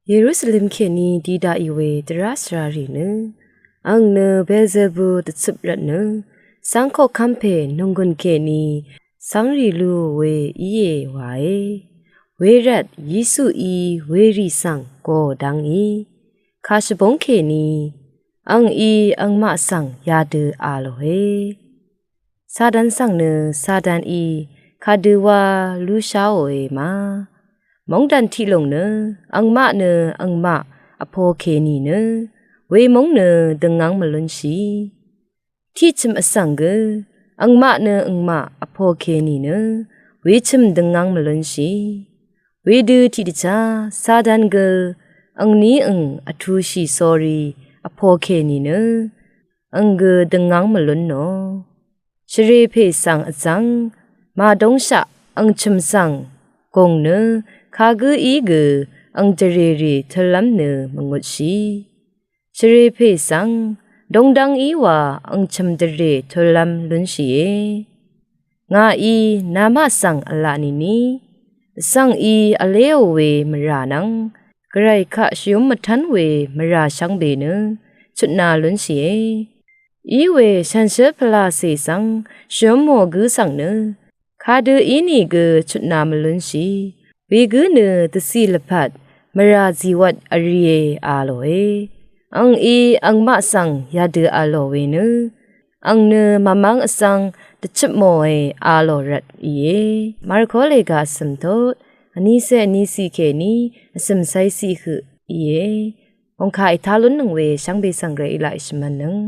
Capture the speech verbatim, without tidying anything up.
Yerusalem kèní dí daqì we dvrá svrarì nø, ang nø Belzebul dvcøp rvtnø, cv́ng koqkv́m pè nònggùn kèní cv́ngrì lú we íe wae. Wervt Yesuí werì svng gò dv́ngí, kà shvbóng kèní, angí angmaq svng yadø a lòe. Satan svng nø Sataní kadø wa lúsháòe ma. Móngdàn tiqlùng nø angmaq nø angmaq vpokè nìnø, wemúng nø døngv́ng mvlúnshì. Tiqchø̀m vsvng gø angmaq nø angmaq vpokè nìnø, wechø̀m døngv́ng mvlúnshì. Wedø tiqdvchá Satan gø angní ang vtúshì sórí vpokè nìnø, ang gø døngv́ng mvlúnò. Shvrepè svng vzv́ng màdóngshaq ang chø̀m svng gùng nø, kagǿí gø ang dvrèrì tøllv́m nø mvngutshì. Shvrepè svng dóngdv́ng í wa ang chø̀m dvrè tøllv́m lúnshìe. Ngàí namaq svng v̄la nìni, vsvngí vléò we mvrà nvng, Gvray kaq shvyúm mvtv́n we mvrà shvngbe nø chutna lúnshìe. Iwe shànshér pvlacè svng shvmò gǿ svng nø, kadø ínìgø chutna mvlúnshì. Wegǿ nø dvcì lvpat mvrà zìwvt vrìe a lòe. Angí angmaq svng yadø a lò we nø, ang nø màmv́ng vsvng dvchøpmòe a lò rvt íe. Marko lèga vsø̀m tot vnícé vníciq kèní vsø̀m céciq høq íe. Ongkà ètá lúnnøng we shvngbe svng Gvray í laq èshvmv̄nnøng.